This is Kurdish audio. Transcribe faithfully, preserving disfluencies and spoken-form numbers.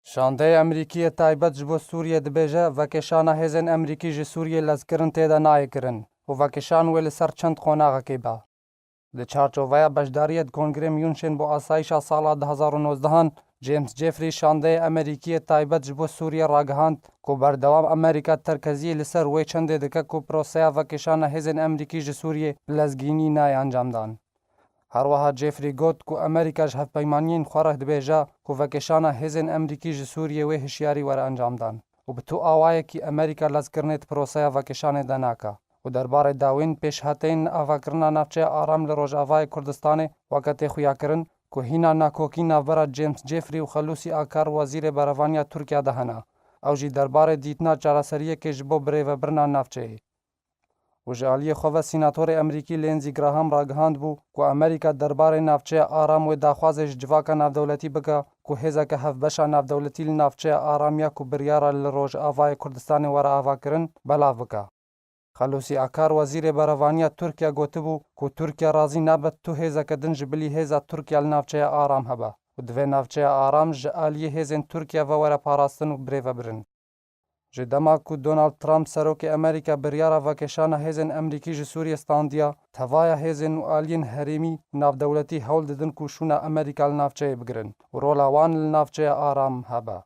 Şandeyê Emerîkî yê taybet ji bo Sûriyê dibêje, vekêşana hêzên Emerîkî ji Sûriyê lezkirin tê de nayê kirin û vekêşan wê li ser çend qonaxekê be. Di çarçoveya beşdariyê di Kongrê München bo Asayîşa sala du hazar û nozdehan, James Jeffrey, şandeyê Emerîkî yê taybet ji bo Sûriyê ragihand ku berdewam Amerîka terkeziyê li ser wê çendê dike ku proseya vekêşana hêzên Emerîkî ji Sûriyê bi lezgînî nayê encamdan. Her wiha Jeffrey got ku Amerîka ji hevpeymaniyên xwe re dibêje ku vekêşana hêzên Emerîkî ji Sûriyê wê hişyarî were encamdan û bi tu awayekî Amerîka lezkirinê di proseya vekêşanê de nake û derbarê dawîn pêşhateyên avakirina navçeya aram li Rojavayê Kurdistanê weke tê xuyakirin ku hîna nakokî navbera James Jeffrey û Xelûsî Akar, wezîrê berevaniya Tirkiya de hene. Ew jî derbarê dîtina çareseriyekê ji bo birêvebirina navçeyê. Û ji aliyê xwe ve sînatorê Emerîkî Lindsey Graham ragihand bû ku Amerîka derbarê navçeya aram wê daxwazê ji civaka navdewletî bike ku hêzeke hevbeşa navdewletî li navçeya aram ya ku biryara li Rojavayê Kurdistanê were avakirin, belav bike. Xelûsî Akar, wezîrê berevaniya Tirkiye, gotibû ku Tirkiye razî nabe tu hêzeke din ji bilî hêza Tirkiye li navçeya aram hebe û divê navçeya aram ji aliyê hêzên Tirkiye ve were parastin û birêvebirin. Ji dema ku Donald Trump, serokê Amerîka, biryara vekêşana hêzên Emerîkî ji Sûriyê standiya, tevaya hêzên û aliyên herêmî û navdewletî hewl didin ku şûna Amerîka li navçeyê bigirin û rola wan li navçeya aram hebe.